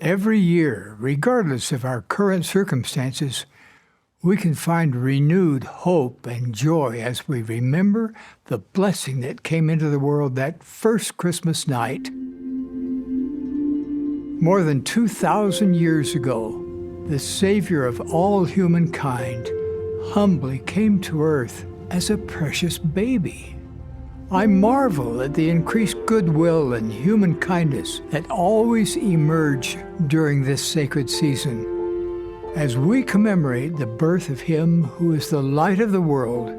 Every year, regardless of our current circumstances, we can find renewed hope and joy as we remember the blessing that came into the world that first Christmas night. More than 2,000 years ago, the Savior of all humankind humbly came to earth as a precious baby. I marvel at the increased goodwill and human kindness that always emerge during this sacred season. As we commemorate the birth of Him who is the light of the world,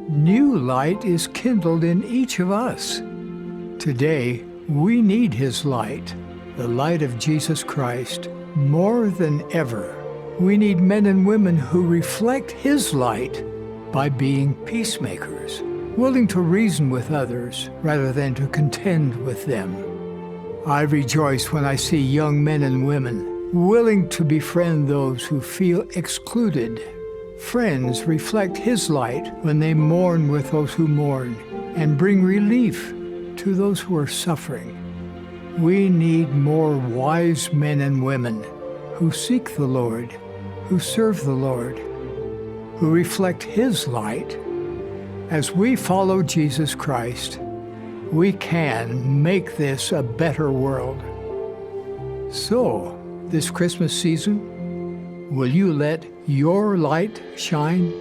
new light is kindled in each of us. Today, we need His light, the light of Jesus Christ, more than ever. We need men and women who reflect His light by being peacemakers, willing to reason with others rather than to contend with them. I rejoice when I see young men and women willing to befriend those who feel excluded. Friends reflect His light when they mourn with those who mourn and bring relief to those who are suffering. We need more wise men and women who seek the Lord, who serve the Lord, who reflect His light. As we follow Jesus Christ, we can make this a better world. So, this Christmas season, will you let your light shine?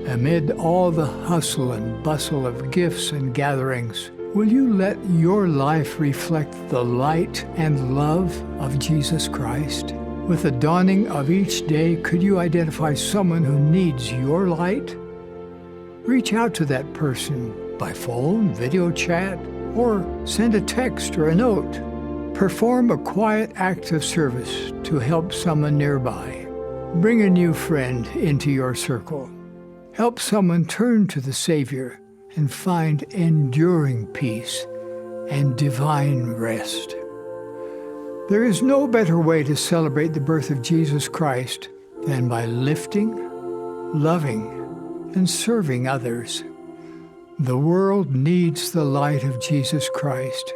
Amid all the hustle and bustle of gifts and gatherings, will you let your life reflect the light and love of Jesus Christ? With the dawning of each day, could you identify someone who needs your light? Reach out to that person by phone, video chat, or send a text or a note. Perform a quiet act of service to help someone nearby. Bring a new friend into your circle. Help someone turn to the Savior and find enduring peace and divine rest. There is no better way to celebrate the birth of Jesus Christ than by lifting, loving, and serving others. The world needs the light of Jesus Christ,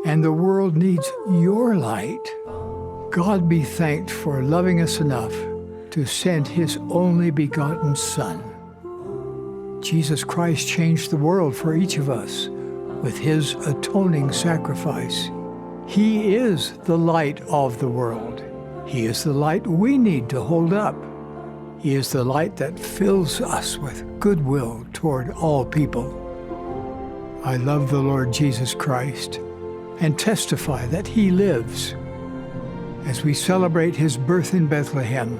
and the world needs your light. God be thanked for loving us enough to send His only begotten Son. Jesus Christ changed the world for each of us with His atoning sacrifice. He is the light of the world. He is the light we need to hold up. He is the light that fills us with goodwill toward all people. I love the Lord Jesus Christ and testify that He lives. As we celebrate His birth in Bethlehem,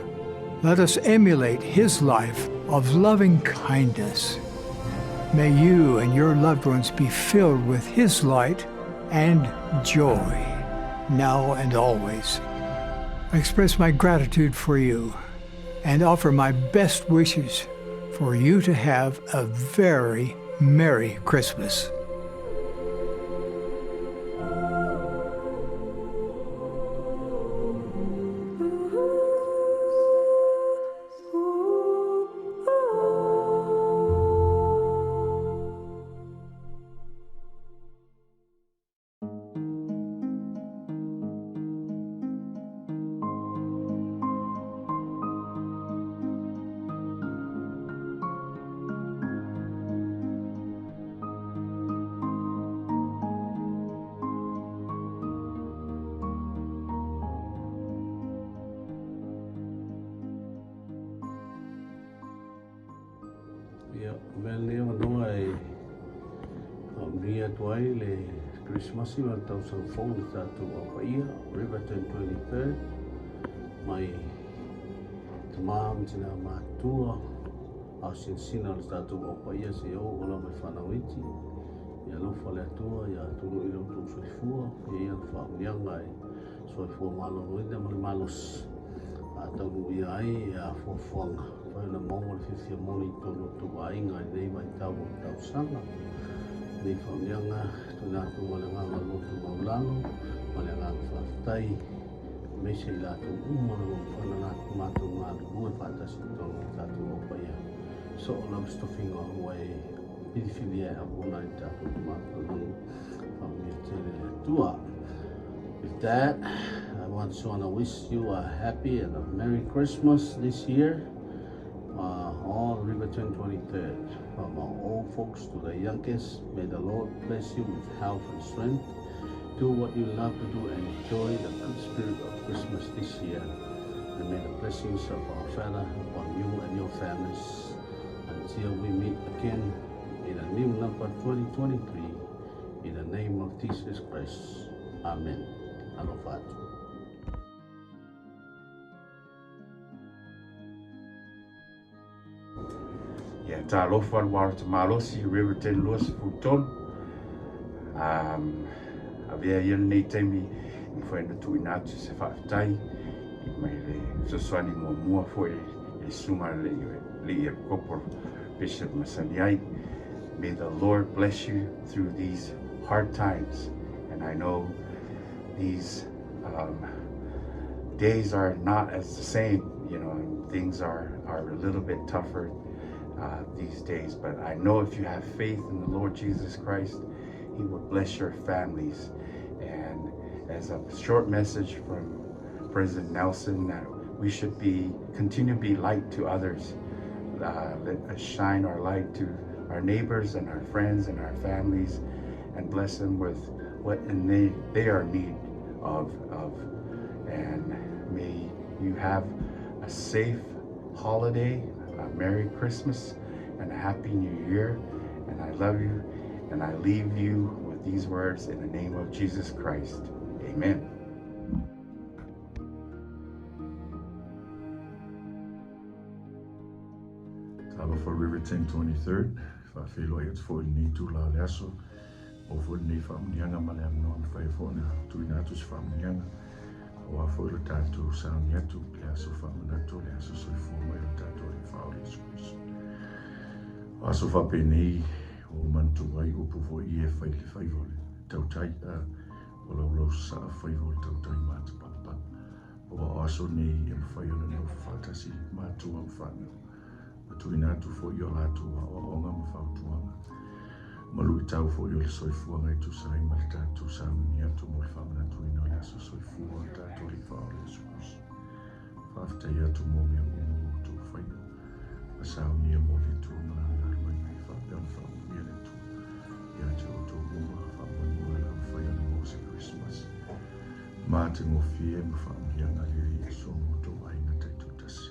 let us emulate His life of loving kindness. May you and your loved ones be filled with His light and joy, now and always. I express my gratitude for you and offer my best wishes for you to have a very Merry Christmas. Ia, o mea lenei avanoa e faamanuia atu ai le Kerisimasi ma le tausaga fou i le tatou Au Paia, Riverton 23rd, mai tama ma tinā matutua, ao sinasina o le tatou Au Paia seia oo lava i fanau iti. Ia alofa le Atua ia tului i lo outou soifua, ia ia na faamanuiaga e soifua maloloina ma le malosi a taunuuia ai a fuafuaga fai ona maua le fiafia moni i totonu o tou aiga i lenei vaitau o le tausaga. Lenei faamanuiaga tuuina atu ma le agaga loto maualalo ma le agaga faafetai aemaise i latou uma o lo o mafai ona matou galulue faatasi i totonu o le tatou au paia. Soo lava se tofiga ua e filifilia e auauna ai le tatou Tama Faamanuia tele le Atua. With that, I just want to wish you a happy and a Merry Christmas this year. All Riverton 23rd, from our old folks to the youngest, may the Lord bless you with health and strength. Do what you love to do and enjoy the good spirit of Christmas this year. And may the blessings of our Father upon you and your families until we meet again in a new number 2023. In the name of Jesus Christ. Amen. Alofa atu. Ia, talofa le Warata Malosi, Riverton 23. Um, avea ia lenei taimi i mafai ona tuuina atu se faafetai i mai le fesoasoani muamua foi i le susuga a le Alii Epikopo Bishop masani ai. May the Lord bless you through these hard times. And I know these days are not as the same, you know, and things are a little bit tougher these days. But I know if you have faith in the Lord Jesus Christ, He will bless your families. And as a short message from President Nelson, that we should be continue to be light to others. Let us shine our light to our neighbors and our friends and our families, and bless them with what and they are in need of. And may you have a safe holiday, a Merry Christmas, and a Happy New Year. And I love you, and I leave you with these words in the name of Jesus Christ. Amen. Talofa Riverton 23rd, faafeiloai atu foi i lenei itula o le aso, maua foi lenei faamanuiaga ma le avanoa mafai ai foi ona tuuina atu se faamanuiaga aua foi lo tatou sauni atu i le aso faamanatu o le aso soifua mai o le tatou Alii Faaola Iesu Keriso. O aso faapenei ua ou manatua ai upu foi ia e fai i le faiva o le tautai, a ua laulau sasaa faiva o le tautai ma atapatapata. Aua o aso nei e mafai ona nofo faatasi matua ma fanau, ma tuuina atu foi i o latou aoaoga ma fautuaga, ma luitau foi o le soifuaga e tusa ai ma le tatou sauni atu mo le faamanatuina o le aso soifua o le tatou Alii Faaola Iesu Keriso. Faafetai atu mo mea uma ua outou faia, ma saunia mo le Atua ma Lana galuega e faapea ona faamanuia le Atua ia te outou uma. Faamoemoe o le a mafai ona maua se Kerisimasi matagofie ma faamanuiaga a le Alii Iesu ma outou aiga taitoatasi.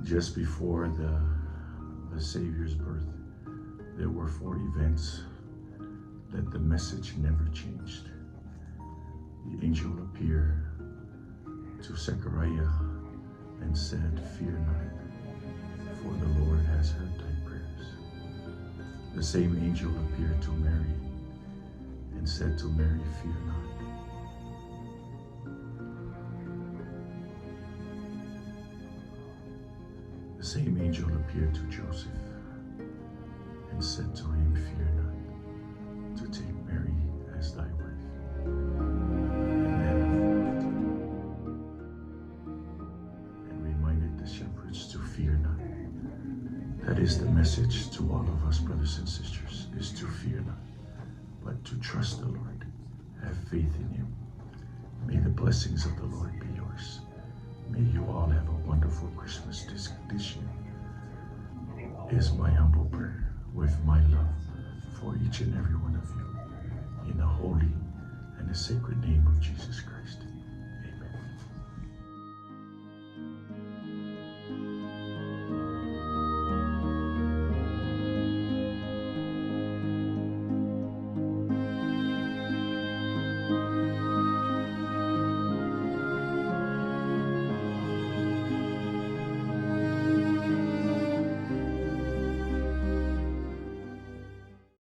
Just before the Savior's birth, there were four events that the message never changed. The angel appeared to Zechariah and said, Fear not, for the Lord has heard thy prayers. The same angel appeared to Mary and said to Mary, Fear not. The same angel appeared to Joseph and said to him, Fear not to take Mary as thy wife. And then the fourth and reminded the shepherds to fear not. That is the message to all of us, brothers and sisters, is to fear not, but to trust the Lord, have faith in him. May the blessings of the Lord be yours. May you all have a wonderful Christmas this year, is my humble prayer with my love for each and every one of you, in the holy and the sacred name of Jesus Christ.